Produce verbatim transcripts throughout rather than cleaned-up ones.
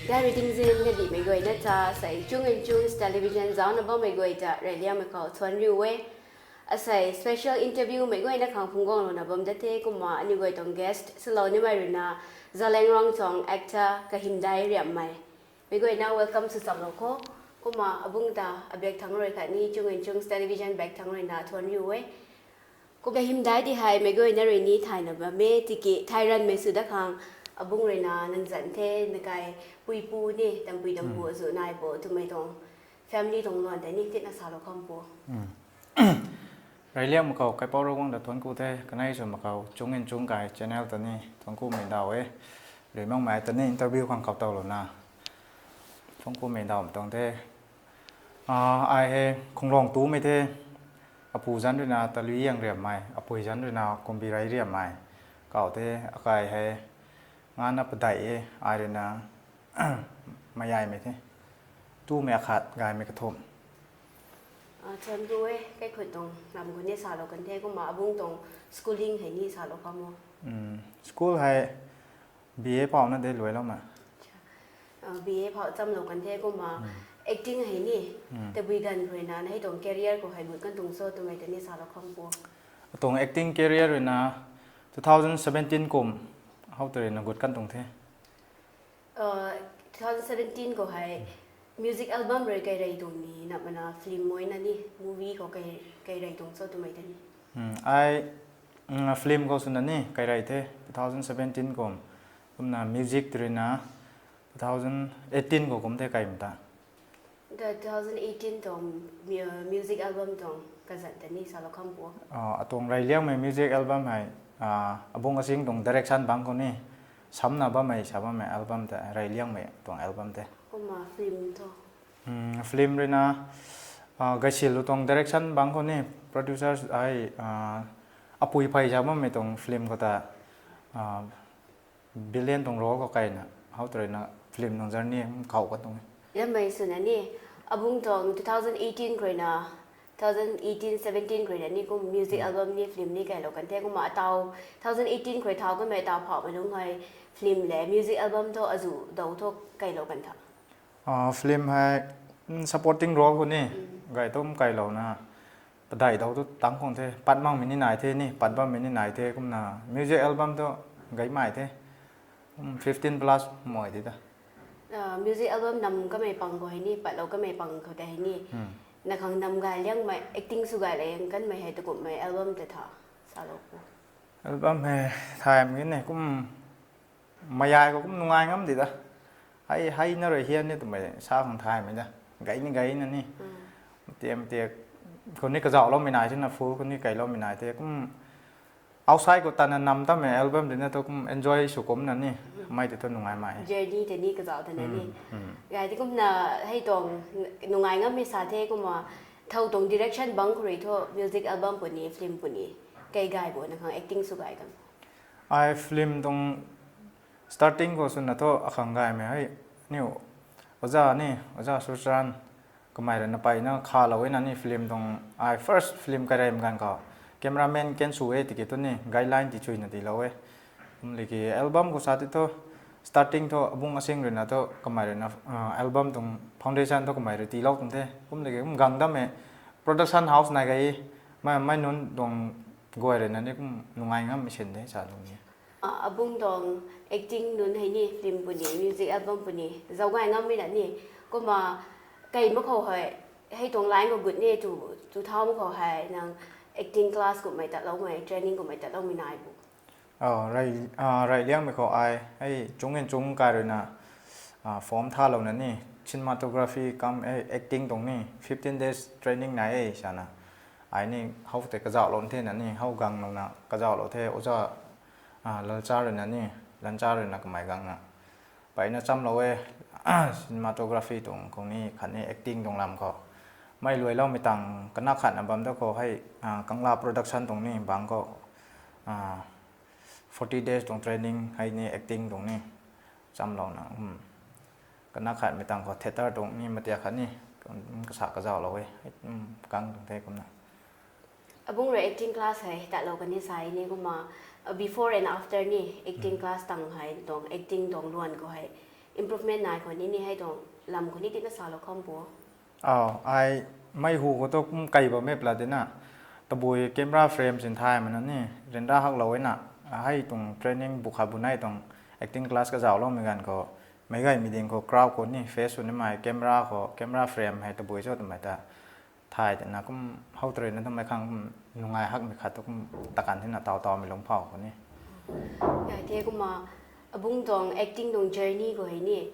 Gari tingzin kadihmei guayna ta asei Chung and Chungs Television zaucna bammei guay ta reyliangmei khou thuanc riu e. Asei special interview mei guayna khang phungc guanglouna bam dat the. Kumna aniu guay tuang guest swlou nimei ruina Zeliangrong tuang actor Kahymdai Riammei. Mei guayna welcome sw chamlou kho. Kumna abungc ta abak thangc rui khatni Chung and Chungs Television bak thangc ruina thuanc riu e. Kahymdai ti hei mei guayna rui ni thayna bam e, tiki thay ranvmei sw dat khang abungc ruina nang zanc the, nakai puipu ni, tanpui tanpu, azuh nai bo twmei tuang family tuang luan tei ni tina salou kham pu. Reyliangmei khou kaipouc Ravguangc ta thuanc ku the, kanei sw mak khou Chung and Chung kai channel ta ni thuanc kumei daw e. Rui makmei ta ni interview khang kau towlouna thuanc kumei daw tuang the. Ai hei Khunglong tumei the. Apu zanc ruina Taluiang Riammei, apui zanc ruina Kumbi Rei Riammei kau the. Akai hei ngana padeih e, ai ruina mayaimei the. Tumei akhat, gaymei kathumh. Thuanc ku e, kaikhun tuang lam khou ni salou kan the. Kumna abungc tuang schooling hei ni salou kham o. School hei B A phouna de luailoumei. B A phou chamlou kan the. Kumna acting hei ni tabui ganv khou ruina na hei tuang career khou hei gut kan tuang cho twmei ta ni salou kham pu. Atuang acting career ruina two thousand seventeen kum how tw ruina gut kan tuang the. Two thousand seventeen khou hei music album rui kai rey tuang ni, namna film moina ni movie khou kai rey tuang cho twmei ta ni. Ai film khou swna ni kai rey the two thousand seventeen kum. Kumna music tw ruina two thousand eighteen khou kum the kaimei ta. Two thousand eighteen tuang music album tuang kazanc ta ni salou kham pu. Atuang reyliangmei music album hei abungc asing tuang direction bangc khou ni samna bammei sa bammei album ta reyliangmei tuang album te. Kumna film thu? Film ruina Gaisilou tuang direction bangc khou ni producer ai apui phey sa bammei tuang film khou ta villain tuang role khou kaina how tw ruina film tuang journey khou kan tuang e. Lammei swna ni abungc tuang two thousand eighteen khou ruina two thousand eighteen seventeen khou ruina ni kum music album ni film ni kailou kan the. Kumna atau two thousand eighteen khou rui thau kanmei atau phauhmei lungc hei film le music album thu azuh dou thu kailou kan tha? Film hei supporting role khou ni gay tum kailouna padeih dou thu tang khang the, pat makmei ni nai the ni, pat bammei ni nai the. Kumna music album thu gaymei the, fifteen plus mei di ta. Music album nam kamei pang khou hei ni, patlou kamei pang khou tei hei ni, na khang nam gay liangmei, acting sw gay liang kanmei hei takumhmei album tei tha salou pu. Album hei thaymei ni kum mayai khou kum nungai ngam di ta. Hei na rui hian ni twmei sa khang thaymei ta, gay ni gayna ni, tiam tiak khou ni kazauhloumei nai the na, full khou ni kailoumei nai the. Kum outside khou tana nam tamei album dina thu kum enjoy sw kumna ni, mei tei thu nungaimei journey tei ni kazauh tana ni. Gay ti kumna hei tuang nungai ngammei sa the. Kumna thow tuang direction bangc khou rui thu music album puni, film puni kai gay bo, na khang acting sw gay kan? Ai film tuang starting khou swna thu akhang gaymei hei niu oja ni, oja Suchan, kamei ruina peyna khalou e na ni film tuang. Ai first film kaireymei ganv khou cameraman kan sw e tiki thu ni guideline ti chuina tiilou e. Kumliki album khou sa ti thu starting thu abungc asing ruina thu kamei ruina album tuang foundation thu kamei rui tiilou tuang the. Kumliki kum gang dammei production house nai gay, mei nunc tuang guay ruina ni kum nungai ngammei sin de sa lung ni. Abungc tuang acting nunc hei ni film puni, music album puni zauc gay ngammei na ni. Kumna kai mak khou hei, hei tuang line khou gut ni tu, tu thau mak khou hei nang acting class kummei tatloumei, training kummei tatloumei nai bo? Reyliangmei khou ai hei Chung and Chung kai ruina form thalouna ni cinematography cum acting tuang ni fifteen days training nai e sana. Ai ni how tei kazauhlou the na ni, how ganglouna kazauhlou the oja Lalcha ruina ni, Lancha ruina kamei gangna peyna chamlou e. Cinematography tuang khou ni khatni acting tuang lam khou mei luailoumei tang kana khatna bam da khou hei Kangla Production tuang ni bangc khou forty days tuang training hei ni acting tuang ni chamlouna, kana khatmei tang khou theatre tuang ni matia khat ni kasa kazauhlou e, kang tuang the kumna. Abungc rui acting class hei tatlou kan ni sa ni kumna, before and after ni acting class tang hei tuang acting tuang luan khou hei Improvement nai khou ni ni hei tuang lam khou ni tina salou kham pu. Aw, ai mei hu khou tu kum kai bam e pla tina. Tabui camera frame sin thay mana ni, ryanra haklou e na. Hei tuang training bu kha bu nai tuang acting class kazauloumei ganv khou, meic gaymei ding khou crowd khou ni face sw nimei camera khou, camera frame hei tabui cho twmei ta thay tina kum how tw rui na twmei khang kum nungai hakmei khat tu kum takan tina taw tawmei lungc phau khou ni. Ya the kumna abung tuang acting tuang journey khou hei ni,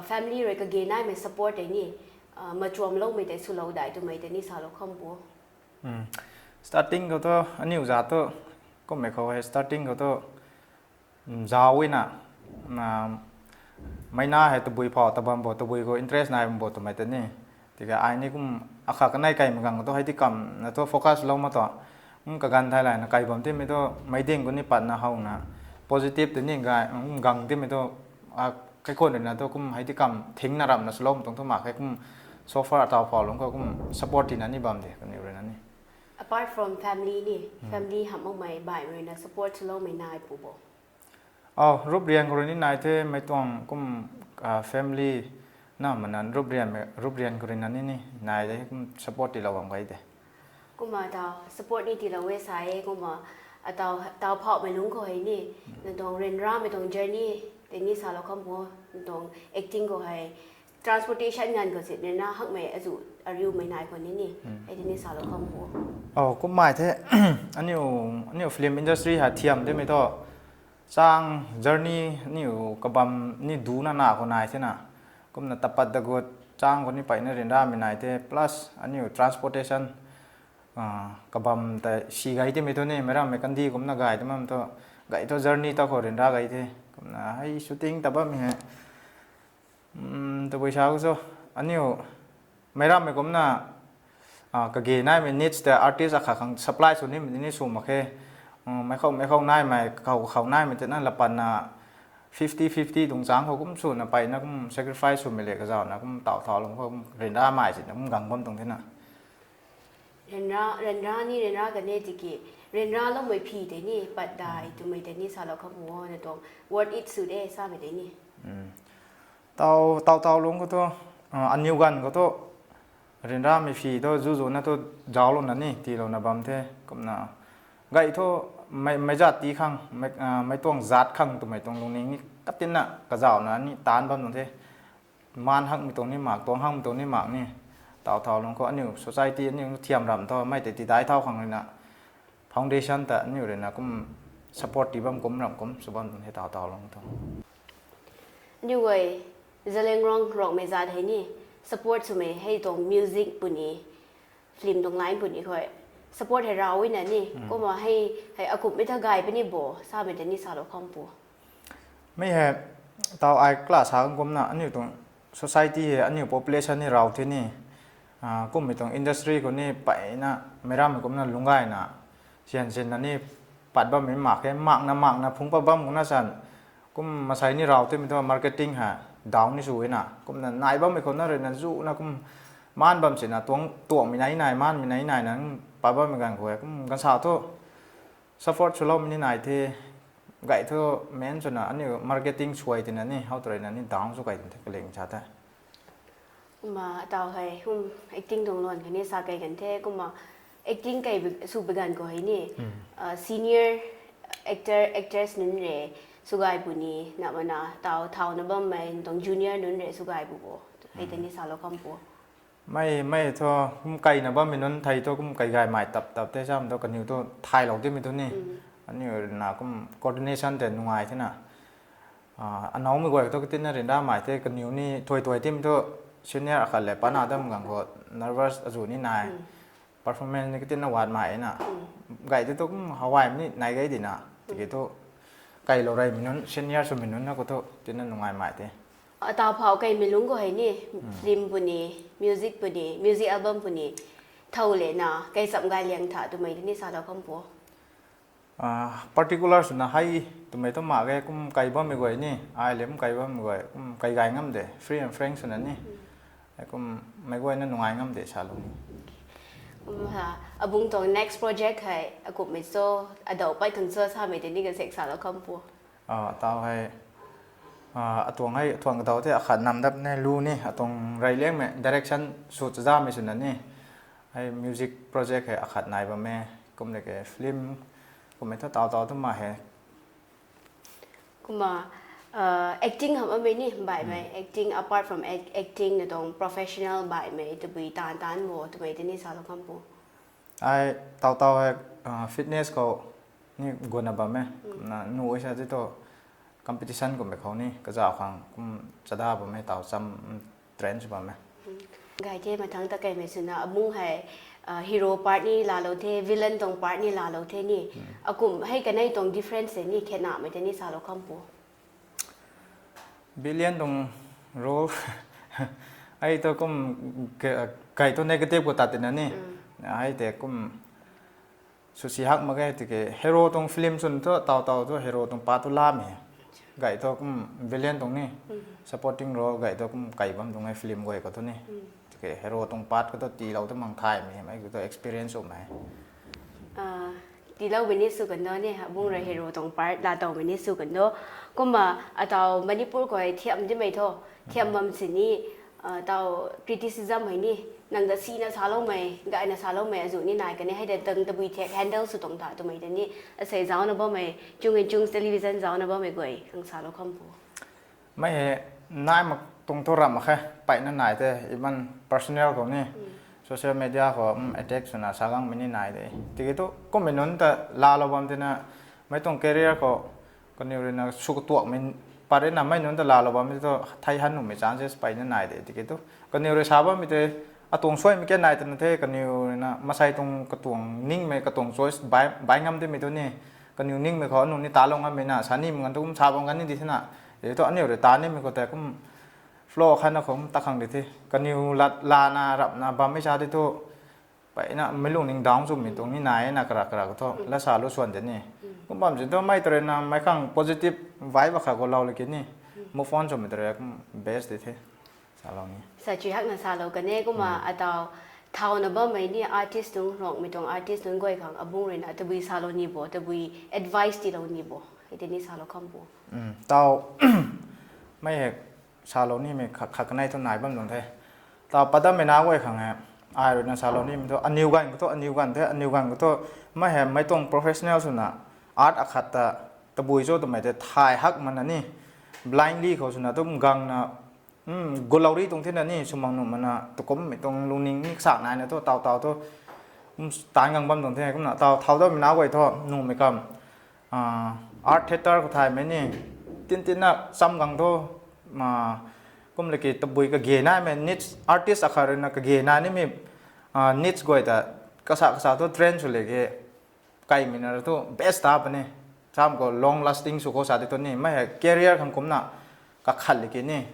family rui kage naimei support tei ni, machuamloumei tei swlou dai twmei tei ni salou kham pu. Starting khou tu aniu za tu kummei khou hei starting khou tu zauc na, mei na hei tabui phau ta bam bo, tabui khou interest nai bam bo twmei tei ni. Tiki ai ni kum akha kanei kaimei gang khou tu hei ti kamna tu focus lou ma tu, kum kaganv thai layna kai bam timei tu, meic ding khou ni patna howna positive tei ni gay, kum gang timei tu, kaikhun rui na tu kum hei ti kam thingna ramhna swloumei tuang thu mak khe kum so far ataw phau lungc khou kum support tina ni bam de kaniw rui na ni. Apart from family ni, family hamh makmei baihmei rui na support swloumei nai pu bo? Aw, rup rian khou rui ni nai the, mei tuang kum family na mana rup rian khou rui na ni ni nai de kum support tiilou bam gay de. Kumna taw support ni tiilou e sa e, kumna ataw phauhmei lungc khou hei ni, nang tuang ryanramei tuang journey tei ni salou kham pu, nang tuang acting khou hei transportation nganv khou si ryanra hakmei azu ariumei nai khou ni ni, hei tei ni salou kham pu. Aw, kummei the, aniu film industry hei thiam timei thu, chang journey aniu kabam ni duna na khou nai thena. Kumna tapat dagut chang khou ni peyna ryanramei nai the, plus aniu transportation kabam tei si gay timei thu ni, meic rammei kandih kumna gay ti bam thu, gay thu journey ta khou ryanra gay the. Kumna hei shooting ta bammei hei tabui sa khou cho, aniu meic rammei kumna kage naimei needs tei artist akhat khang supply sw nimei ni sw mak khe. Meic khou, meic khou naimei, khou, khou naimei tei na lapanna fifty fifty tuang chang khou kum swna peyna kum sacrifice swmei le kazauna kum taw thau lungc khou kum ryanramei sina kum gang bam tuang thena. Ryanra, ryanra ni ryanra kan e tiki, ryanraloumei phi tei ni pat dai twmei tei ni salou kham pu, nang tuang worth it sw de samei tei ni. Taw, taw, taw lungc khou thu, aniu ganv khou thu, ryanramei phi thu zuzuna thu zauclouna ni tiilouna bam the. Kumna gay thu meic zat ti khang, meic tuang zat khang twmei tuang lungning ni katinna kazauna ni taanc bam tuang the. Maan hakmei tuang ni mak, tuang hakmei tuang ni mak ni, taw thau lungc khou aniu society aniu thiam ramh thu mei tei tidai thau khang rui na, foundation ta aniu rui na kum support tii bam kum ramh kum sw bam tuang the taw thau lungc thu. Aniu guay Zeliangrong Rongmei zat hei ni support swmei hei tuang music puni, film tuang line puni khou support hei raw na ni, kumna hei, hei akumhmei tha gay puni bo samei tei ni salou kham pu. Mi hei taw ai class ha kumna aniu tuang society hei aniu population ni raw the ni, kummei tuang industry khou ni peyna meic rammei kumna lungc gayna sian sinna ni pat bammei mak khe, makna makna phungc pat bam kumna san, kum masei ni raw timei thu marketing hei down ni sw na, kumna nai bammei khou na rui na zuna kum maan bam sina tuang tuangmei nai nai, maanmei nai nai na pat bammei ganv khou hei kum ganv sa thu support swloumei ni nai the. Gay thu main swna aniu marketing suai tina ni how tw rui na ni down sw kai tuang the kaling sa the. Kumna ataw hei kum acting tuang luan kani sa kai kan the, kumna acting kai sw bi ganv khou hei ni senior actor actress nunc rui sw gay puni, na mana taw thauna bammei tuang junior nunc rui sw gay pu bo, hei tei ni salou kham pu. Mei, mei thu kum kaina bammei nunc thei thu kum kai gaymei tap tap the sam thu kaniw thu thaylou timei thu ni, aniu rui na kum coordination tei nungai thena. Anaumei guay thu katinna ryanramei the, kaniw ni thuay thuay timei thu senior akhat le pana dam gang khou nervous azu ni nai, performance ni katinna watmei na. Gay tei thu kum hawaimei ni nai gay dina, tiki thu kailou reymei nunc, senior swmei nunc na khou thu tinna nungaimei the. Ataw phau kaimei lungc khou hei ni film puni, music puni, music album puni thow le na kai cham gay liang tha twmei tei ni salou kham pu. Particular swna hei twmei thu mak ge, kum kai bammei guay ni, ai le kum kai bammei guay kum kai gay ngam de, free and frank swna ni, hei kum meic guayna nungai ngam de salou ni. Abung tuang next project hei akumhmei cho, adaw pat khang cho samei tei ni kazak salou kham pu. Ataw hei Atuang hei atuang kadaw the akhat nam dap ne lu ni atuang rey liangmei direction sw chazamei swna ni. Hei music project hei akhat nai bam e, kum le ke film kummei thu taw taw tu ma he. Kumna uh, acting ham amei ni baihmei, acting apart from act- acting na tuang professional baihmei tabui taanv taanc bo twmei tei ni salou kham pu. Ai taw taw hei fitness khou ni guanna bam e. Kumna nu sa ti tu competition kummei khou ni kazauh khang kum chada bam e, taw cham train sw bam e. Gay the, mathangc ta kaimei swna abungc hei uh, hero part ni laalou the, villain tuang part ni laalou the ni. Akum hei kanei tuang difference tei ni khenamei tei ni salou kham pu. Villain tuang role ai tu kum kai tu negative khou tat tina ni. Ai tei kum swsi hak mak ge tiki hero tuang film swn thu taw taw thu hero tuang part tu lamei. Gay thu kum villain tuang ni supporting role gay thu kum kai bam tuang e film guay khou thu ni. Tiki hero tuang part khou tu tiilou tu mang thaymei hei tu experience umei. Tiiloumei ni sw kan do ni, abungc rui hero tuang part laa towmei ni sw kan do. Kumna ataw Manipur khou thiam dimei thu, thiam bam sini, taw criticism hei ni, nang ta sina saloumei, gayna saloumei azuh ni nai kan e, hei ta tang tabui thek handle sw tuang ta twmei ta ni, asei zaucna bammei, Chung and Chungs television zaucna bammei guay khang salou kham pu. Mei hei nai mak tuang thu ramh mak khe, peyna nai the, even personal khou ni, social media khou attack swna sa gangmei ni nai de. Tiki thu kummei nunc ta laalou bam tina, mei tuang career khou kaniw ruina sw katuakmei pat rina mei nunc ta laalou bam ti thu thei han nuhmei chances peyna nai de. Tiki thu kaniw rui sa bammei tei atuang suaimei ke nai twna the, kaniw ruina masei tuang katuang ningmei katuang choice bai ngam timei thu ni, kaniw ningmei khou anu ni talou ngammei na sa nimei ganv thu kum sa bam gan ni di thena. Tiki thu aniw rui ta nimei khou tei kum flow khatna khou kum ta khang di the, kaniw lat lana rapna bammei sa ti thu peyna mei lungning down swmei tuang ni nai na karak karak thu la salou swan de ni. Kum bam sin thu mei ta ruina mei khang positive vibe akhat khou lou laki ni, move on swmei ta rui kum best di the. Salou ni. Sa chui hakna salou kan e, kumna ataw thauna bammei ni artist nunc, Ruangmei tuang artist nunc guay khang abungc ruina tabui salou ni bo, tabui advice tiilou ni bo, hei tei ni salou kham pu. Taw mei hei salou nimei khat kanei thu nai bam tuang the. Taw padammei na guay khang e, ai ruina salou nimei thu aniw ganv khou thu aniw ganv the, aniw ganv khou thu mei hei mei tuang professional swna art akhat ta tabui cho twmei tei thay hak mana ni, blindly khou swna tum gangna gulou ri tuang thena ni swmang nuh mana, tukummei tuang lungning ni ksak naina thu taw taw thu kum taanv gang bam tuang the. Kumna taw thau dammei na guay thu nuhmei kam art theatre khou thaymei ni tin tinna cham gang thu, kum laki tabui kage naimei niche, artist akhat ruina kage nai nimei niche guay ta kasa kasa thu train sw le ke kaimei na thu best ta puni. Sam khou long lasting sw khou sa ti thu ni mei hei career khang kumna kakhat laki ni,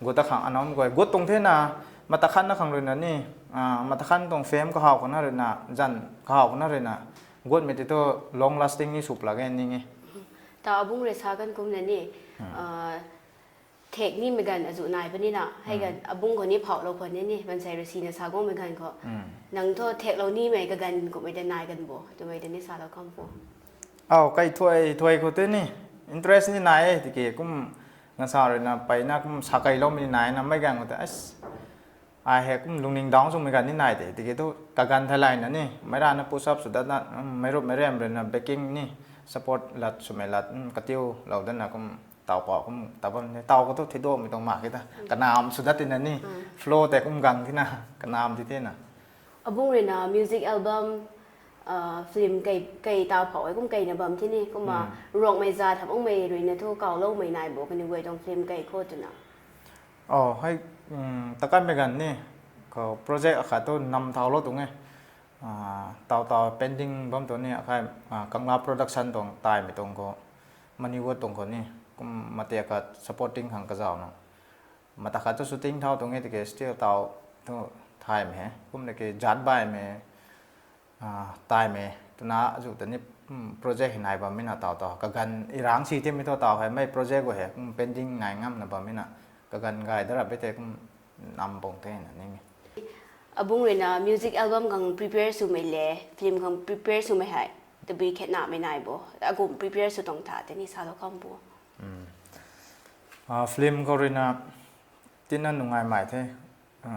gut ta khang anam guay gut tuang thena, mata khatna khang ruina ni, mata khat tuang fame kahaw khou na ruina, zan kahaw khou na ruina gutmei ti thu long lasting ni sw pla ge ning e. Ta abungc rui sa kan kumna ni, thek nimei ganv azuh nai punina, hei ganv abungc khou ni phauhlou khwan ni ni, mansei rui sina sa guangmei ganv khou nang thu theklou nimei kaganv kummei tei nai kan bo twmei tei ni salou kham pu. Aw, kai thuay thuay khou tei ni interest ni nai e, tiki kum gansa ruina peyna kum sa kailoumei ni naina mei ganv khou tei ai hei kum lungning down swmei ganv ni nai de. Tiki thu kaganv theilayna ni meic rana push up sw datna, meic rup meic riam ruina backing ni support lat swmei lat katiulou datna kum taw pau kum ta bam ni, taw khou thu thidamei tuang mak ke ta kanam sw dat tina ni, flow tei kum gang tina kanam ti thena. Abungc ruina music album, film kei taw phauh e kum keina bam the ni, kumna Ruangmei za thamhmei ruina thu kawloumei nai bo kaniw guay tuang film kei khou twna? Aw, hei, takanmei ganv ni khou project akhat thu nam thaulou tuang e. Taw taw pending bam tuang ni akhai, Kangla Production tuang taimei tuang khou, Manipur tuang khou ni kum mati akhat supporting khang kazauhna, mata khat thu shooting thau tuang e, tiki still taw thu thaymei he, kum laki zat baihmei taimei twna azuh ta ni project hei nai bammei na taw taw kaganv irang si timei thu taw hei mei project guay hei kum pending nai ngamna bammei na kaganv gay da rap e tei kum nam bang thena ning e. Abungc ruina music album khang prepare swmei le film khang prepare swmei hei tabui khetnamei nai bo, akum prepare sw tuang tha tei ni salou kham pu. Film khou ruina tina nungaimei the,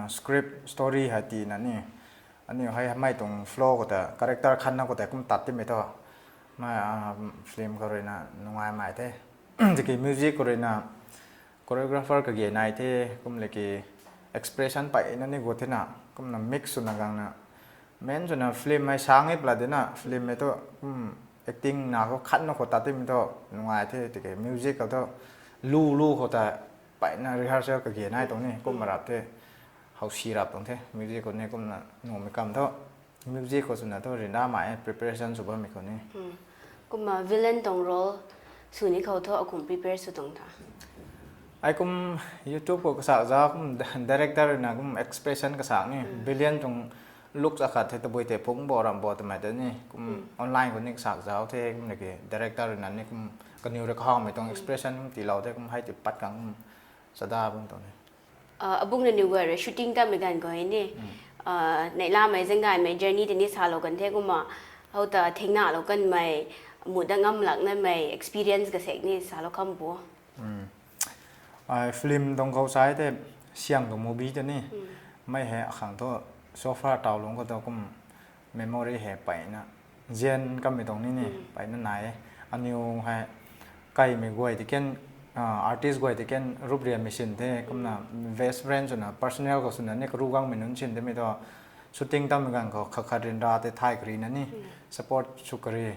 script story hei tina ni, aniu hei mei tuang flow khou ta character khatna khou ta kum tat timei thu, film khou ruina nungaimei the. Tiki music khou ruina choreographer kage nai the, kum le ki expression peyna ni gut thena, kumna mix swna gangna, main swna film hei sang e pla dina film hei thu, acting na khou khatna khou tat timei thu nungai the, tiki music khou thu lu lu khou ta peyna rehearsal kage nai tuang ni kum rap the, how si rap tuang the, music khou ni kumna numei kam thu music khou swna thu ryanramei preparation sw bammei khou ni. Kumna villain tuang role sw ni khou thu akum prepare sw tuang tha? Ai kum YouTube khou kasak zau kum director ruina kum expression kasak ni, villain tuang looks akhat the, tabui the phungc bo ramh bo twmei ta ni kum online khou ni kasak zau the, kum le ki director ruina ni kum kaniw rui kahawmei tuang expression kum tiilou the, kum hei ti pat khang kum sada bam tuang ni. Abung naniw guay rui shooting tatmei ganv khou hei ni, neihlamei zanggaymei journey tei ni salou kan the, kumna how ta thengnalou kanmei, mut dat ngam lak namei experience kasek ni salou kham bo. Ai film tuang khou sa the, siang tuang movie ta ni, mei hei akhang thu so far taw lungc khou thu kum memory hei peyna zian kammei tuang ni ni peyna nai e. Aniu hei kaimei guay ti kan, artist guay ti kan rup riammei sin the, kumna best friend swna personal khou swna ni karu gangmei nunc sin demei thu, shooting tatmei ganv khou khat khat ryanra tei thay karina ni, support sw kari,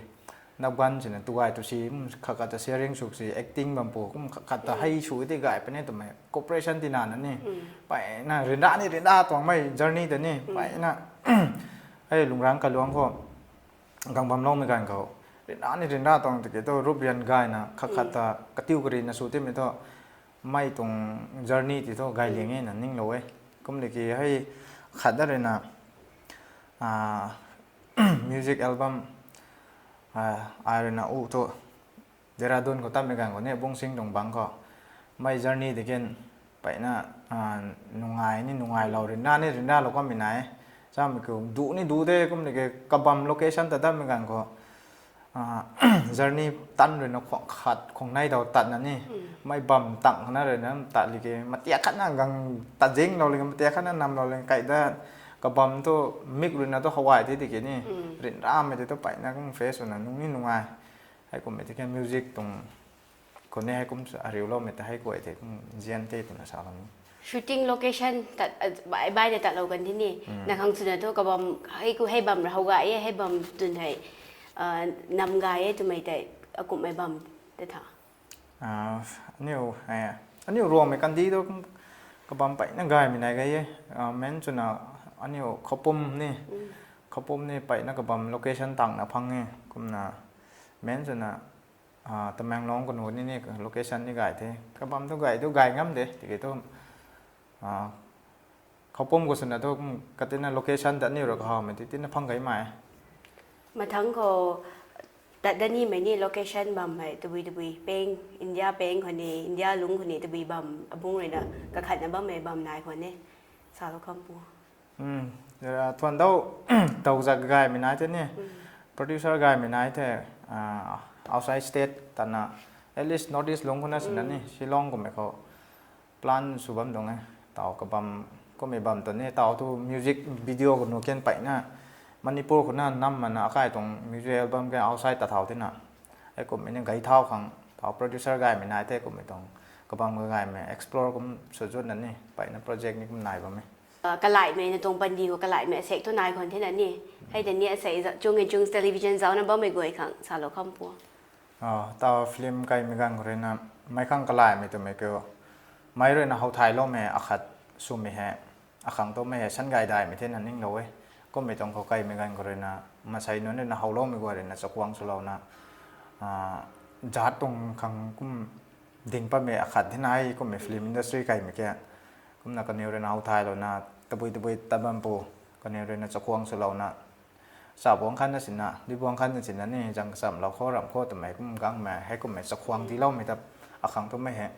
nap ganv sina tu gay tu si, khat khat ta sharing sw si, acting bam pu kum khat khat ta hei sw tei gay puni twmei cooperation tina na ni, peyna ryanra ni ryanra tuangmei journey ta ni peyna hei lungcrang kaluang khou gang bamloumei ganv khou ryanra ni ryanra tuang tiki thu rup rian gayna khat khat ta katiu karina sw timei thu mei tuang journey ti thu gay liang e na ninglou e. Kum le ki hei khat da ruina music album ai ruina u thu Dehradun khou tatmei ganv khou ni Bungsing tuang bangc khou mei journey ti kan peyna nungai ni nungailou, ryanra ni ryanralou kammei nai e. Samei kiu du ni du de, kum le ki kabam location ta tatmei ganv khou journey tan ruina khuang khat khuang nei daw tatna ni, mei bam tang khana ruina tat li ki matiak khatna gang tat zinglou li ki matiak khatna namlou li kai da, kabam thu mik ruina thu hawai the tiki ni, ryanramei tei thu peyna kum face swna nung ni nungai. Heikummei tiki music tuang khou ni heikum ariuloumei ta hei kuay tei kum zian the twna salou ni. Shooting location tat, bai bai de tatlou kan the ni, na khang swna thu kabam hei ku hei bam rau gay e, hei bam twn hei nam gay e twmei tei akumhmei bam te tha? Aniu, aniu Ruangmei kandi thu kum kabam peyna gaymei nai gay e. Main swna aniu Khoupum ni, Khoupum ni peyna kabam location tangna phang e, kumna main swna Tamenglong kanu ni ni location ni gay the. Kabam thu gay thu gay ngam de tiki thu Khoupum khou swna thu katina location ta aniu rui kahawmei ti tina phang gaymei. Mathangc khou tat danimei ni location bammei tabui tabui peng, India peng khou ni, India lungc khou ni tabui bam abungc ruina kakhatna bammei bam nai khou ni salou kham pu. Thuan dau, tow zat gaymei nai the ni, producer gaymei nai the, outside state tana, at least North East lungc khou na sina ni Shillong kummei khou plan sw bam tuang e. Taw kabam, kummei bam ta ni taw thu music video kanu kan peyna Manipur khou na nam mana akai tuang music album kan outside ta thau tina, heikummei ni gay thau khang taw producer gaymei nai the, kummei tuang kabam kagaymei explore kum swzutna ni peyna project ni kum nai bam e. Kalaimei na tuang pandi khou kalaimei asek thu nai khwan thena ni, hei ta ni asei chung e chung television zauna bammei guay khang salou kham pu. Taw film kaimei ganv khou ruina meic khang kalaimei twmei kiu, meic ruina how thayloumei akhat swmei hei, akhang thu mei hei san gay daihmei thena ninglou e. Kummei tuang khou kaimei ganv khou ruina masei nunc ruina howloumei guay ruina chakhwang swlouna, zat tuang khang kum ding patmei akhat thena hei kummei film industry kaimei ke. Kumna kaniw ruina how thaylouna tabui tabui tat bam pu, kaniw ruina chakhwang swlouna, chabuang khatna sina, duibuang khatna sina ni zang kachamlou khou ramh khou twmei kum gangmei heikummei chakhwang tiiloumei ta akhang twmei hei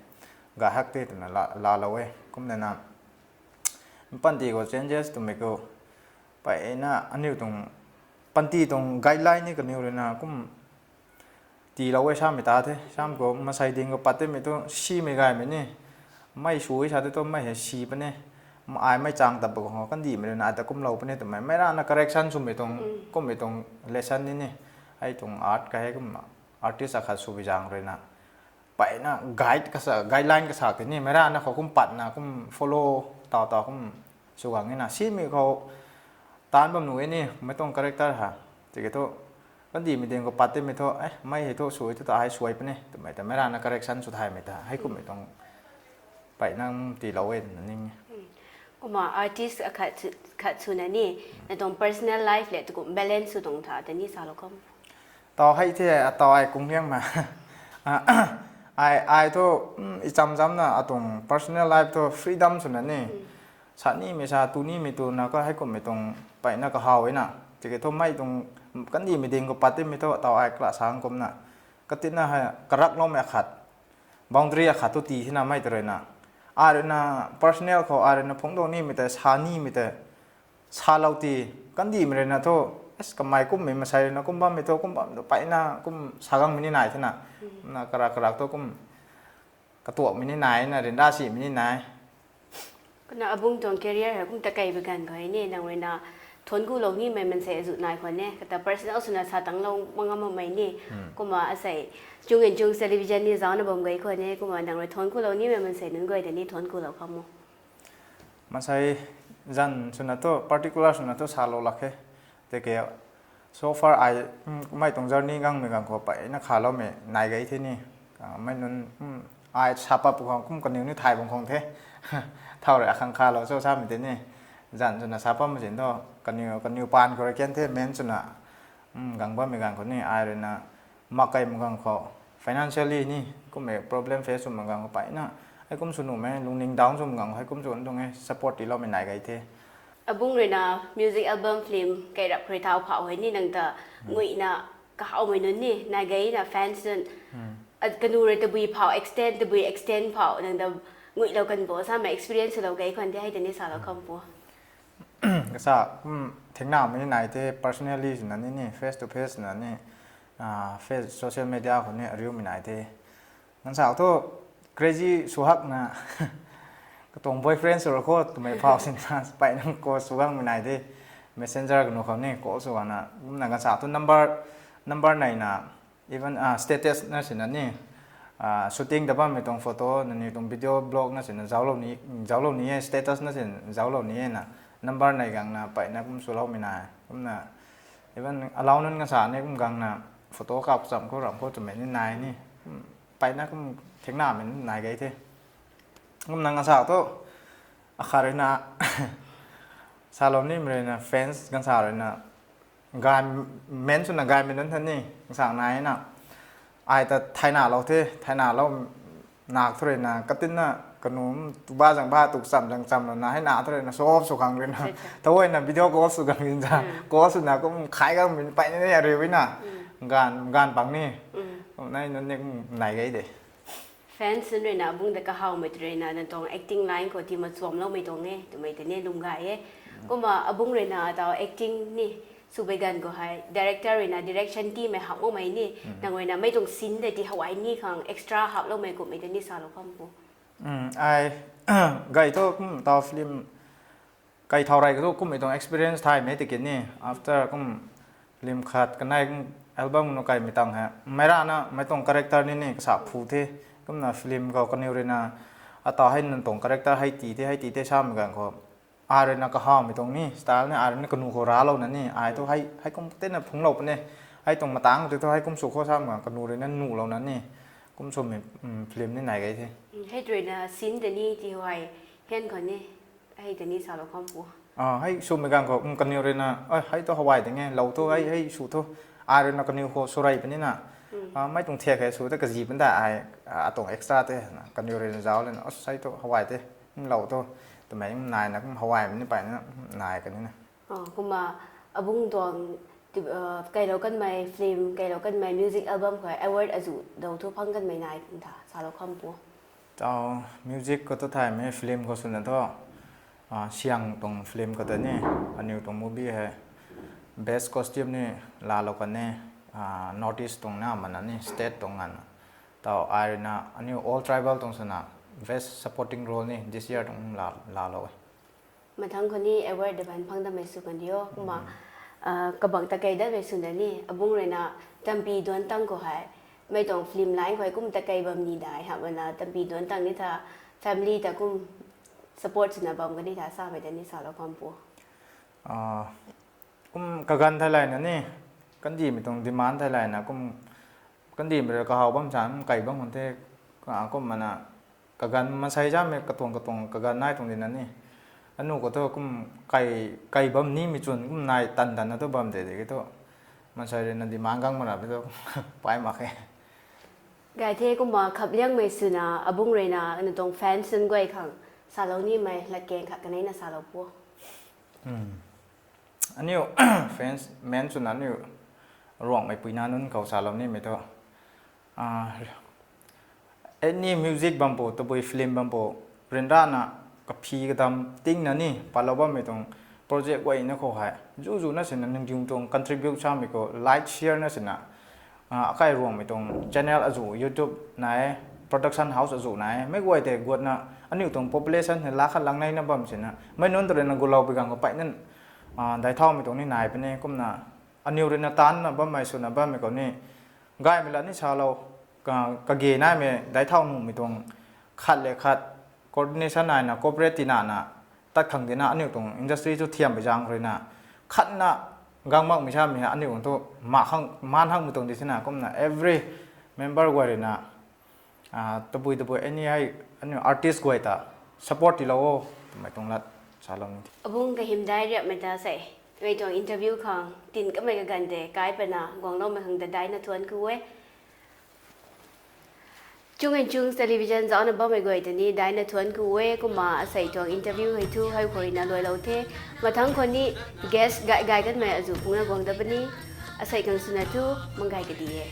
gay hak the twna laalou e. Kumna na panty khou changes twmei khou peyna aniu tuang panty tuang guideline ni kaniw ruina kum tiilou e samei ta the. Sam khou masei ding khou pat timei thu simei gaymei ni. Mei sui sa te thu mei hei si puni. Ai mei chang tat bam khou kandihmei ruina ai ta kumlou puni twmei. Meic rana correction swmei tuang, kummei tuang lesson ni ni. Hei tuang art ka hei kumna artist akhat swbi zaeng ruina mpeyna guide kasa, guideline kasa tei ni. Meic rana khou kum patna kum follow taw taw kum sw gang e na. Simei khou taanc bam nuh e ni, mei tuang character ha. Tiki thu, kandihmei ding khou pat timei thu, eh, mei hei thu sui thu ta hei suai puni twmei ta meic rana correction sw thaymei ta hei kummei tuang mpeyna tiilou e twna ning e. Kumna artist akhat sw, khat swna ni, na tuang personal life le tukum balance sw tuang tha ta ni salou kham. Taw hei the, taw ai kung liang ma. Ai, ai thu, i cham chamna atuang personal life thu freedom swna ni. Sa nimei sa, tu nimei tuna khou hei kummei tuang mpeyna kahaw e na. Tiki thu mei tuang kandihmei ding khou pat timei thu taw ai kala sang kumna. Katina hei karakloumei akhat, boundary akhat thu tii hina mei ta ruina. Ai ruina personal khou ai ruina phungc tuang nimei tei, sa nimei tei salou ti, kandihmei ruina thu, kamei kummei masei ruina kum bammei thu, kum bam tu mpeyna kum sa gangmei ni nai thena. Na karak karak thu kum katuakmei ni nai na, ryanra simei ni nai. Kumna abung tuang career hei kum ta kei bi ganv khou hei ni, nang ruina thuanc kulou nimei mansei azuh nai khwan e, kata personal swna sa tanglou mak ngam makmei ni. Kumna asei, chung and chung television ni zauna bam gay khwan e, kumna nang rui thuanc kulou nimei mansei nunc guay ta ni thuanc kulou kham o. Masei zanc swna thu, particular swna thu salou lak khe. Tiki, so far ai, mei tuang journey gangmei ganv khou mpeyna khaloumei nai gay the ni. Mei nunc, ai sa pat pw khang kum kaniw ni thay bam khang the. Thau rui akhang khalou cho samei tei ni. Zanc swna sa patmei zin thu, kaniw, kaniw paan khou rui kan the, main swna, gang bammei ganv khou ni, ai ruina, mak kei mak ganv khou, financially ni, kummei problem face swmei ganv khou mpeyna, hei kum sw nuhmei, lungning down swmei ganv khou hei kum sw tuang e, support tiiloumei nai gay the. Abung ruina music album, film, kei rap khou rui thau phau hei ni nang ta nguina kahawmei nunc ni nai gayna fans nunc, kanu rui tabui phau extend, tabui extend phau nang ta nguilou kan bo samei experience lou gay khwan the, hei ta ni salou kham pu. Kasa, kum thengnamei ni nai the, personally swna ni ni, face to face swna ni, face, social media khou ni ariumei nai the. Ganvsau thu crazy sw hakna, katuang boyfriend sw ra kho twmei phau sinna mpeyna call sw gangmei nai the. Messenger kanu khou ni call sw gangna, kumna ganvsau thu number, number neina, even status na sina ni, shooting ta bammei tuang photo, nangniw tuang video blog na sina zauclou ni, zauclou ni e, status na sina zauclou ni e na, number nei gangna mpeyna kum swloumei nai. Kumna, even alau nunc ganvsa ni kum gangna, photo kap cham khou ramh khou twmei ni nai ni. Mpeyna kum thengnamei nai gay the. Kumna ganvsa thu, akhat ruina, salou nimei ruina fans ganvsa ruina, gay, main swna gaymei nunc tha ni, ganvsa nai na. Ai ta thaynalou the, thaynalou nak thu ruina, katinna, kanu, tuba zang ba, tuk cham zang chamlouna, hei na thu ruina, show off sw khang ruina. Thaguayna video call sw gang rinza. Call swna kum khai gangmei mpeyna ni ariu na. Gaanv, gaanv pang ni. Kumna nunc ni kum nai gay de. Fans nunc ruina abung ta kahawmei tw ruina nang tuang acting line khou tii machuamloumei tuang e twmei ta ni lwm gay e. Kumna abung ruina tau acting ni swbei ganv khou hei director ruina direction tiimei hap makmei ni, nang ruina mei tuang scene tei tii hawai ni khang extra haploumei kummei ta ni salou kham pu. Ai, gay thu kum tau film kai thau rey khou thu kummei tuang experience thaymei tiki ni, after kum film khat kanei kum album nu kaimei tang hei, meic rana meic tuang character ni ni kasa phu the. Kumna film khou kaniw ruina, atau hei nang tuang character hei tii the, hei tii the samei ganv khou, ai ruina kahawmei tuang ni style ni ai ruina kanu khou raclouna ni, ai thu hei, hei kum tina phungclou puni, hei tuang matang tei thu hei kum sw khou samei ganv kanu ruina nuhlouna ni, kum swmei film ni nai gay the. Hei ruina scene ta ni tii hawai, hen khou ni, hei ta ni salou kham pu. Hei swmei ganv khou kaniw ruina, hei thu hawai ding e, lou thu hei, hei sw thu, ai ruina kaniw khou sw rey puni na. Meic tuang thiak hei sw ta kazi puni ta ai, atuang extra tei na kaniw ruina zauc lana, hei thu hawai the, lou thu, twmei naina kum hawaimei ni mpeyna nai kani na. Kumna abung tuang, kailou kanmei film, kailou kanmei music album khou award azuh dou thu phang kanmei nai tha salou kham pu. Tau music khou thu thaymei film khou swna thu, Siang tuang film khou ta ni, aniw tuang movie hei best costume ni laalou kan e. North East tuang na mana ni state tuang nganv. Tau ai ruina aniu all tribal tuang swna best supporting role ni this year tuang la laalou e. Mathangc khou ni award da ban phang damei sw kan dio kumna, kabang takei datmei swna ni abungc ruina Tampi Duantang khou hei, mei tuang film line khou hei kum takei bam ni dai ha mana Tampi Duantang ni tha family ta kum support swna bam kani tha samei ta ni salou kham pu. Kum kaganv theilayna ni, kandihmei tuang demand theilayna kum, kandihmei rui kahaw bam san kei bam kan the, kum mana kaganv mansei zamei katuang katuang kaganv nai tuang dina ni, aniu khou thu kum kei bam nimei chwn kum nai tan tanna thu bam de de ki thu, mansei ruina demand gang mana pi thu pai mak khe. Gay the kumna khapliangmei swna abungc ruina aniu tuang fans nunc guay khang salou nimei latkaeng khat kaneina salou pu. Aniu fans main swna aniu Ruangmei puina nunc khou salou nimei thu, any music bam pu, tabui film bam pu, ryanrana kaphi kadam tingna ni patlou bammei tuang project guayna khou hei zuzu na sina ningdiu tuang contribute samei khou like share na sina, akai Ruangmei tuang channel azu YouTube nai, production house azu nai, meic guay tei guatna aniu tuang population hei lakh khat lang neina bam sina mei nunc ta ruina gulou pi gang khou peyna daic thaumei tuang ni nai puni kumna aniu ruina taanna bammei swna bammei khou ni gaymei lat ni salou, kage naimei daic thau nuhmei tuang khat le khat coordination naina cooperate tinana tat khang dina aniu tuang industry thu thiampui zaeng khou ruina khatna gang makmei samei hei aniu tuang thu maan hakmei tuang di sina kumna every member guay ruina tabui tabui any hei aniu artist guay ta support tiilou o twmei tuang lat salou ni. Abungc kahymdai riapmei ta sei, mei tuang interview khang tin kamei kaganv tei kai pana guangloumei khang ta daina thuanc ku e. Chung and Chungs Television zaucna bammei guay ta ni daina thuanc ku e kumna asei tuang interview hei thu hei khou ruina luailou the. Mathangc khou ni guest gay gay kanmei azu phungna guang da puni. Asei khang swna thu manggay kadi e.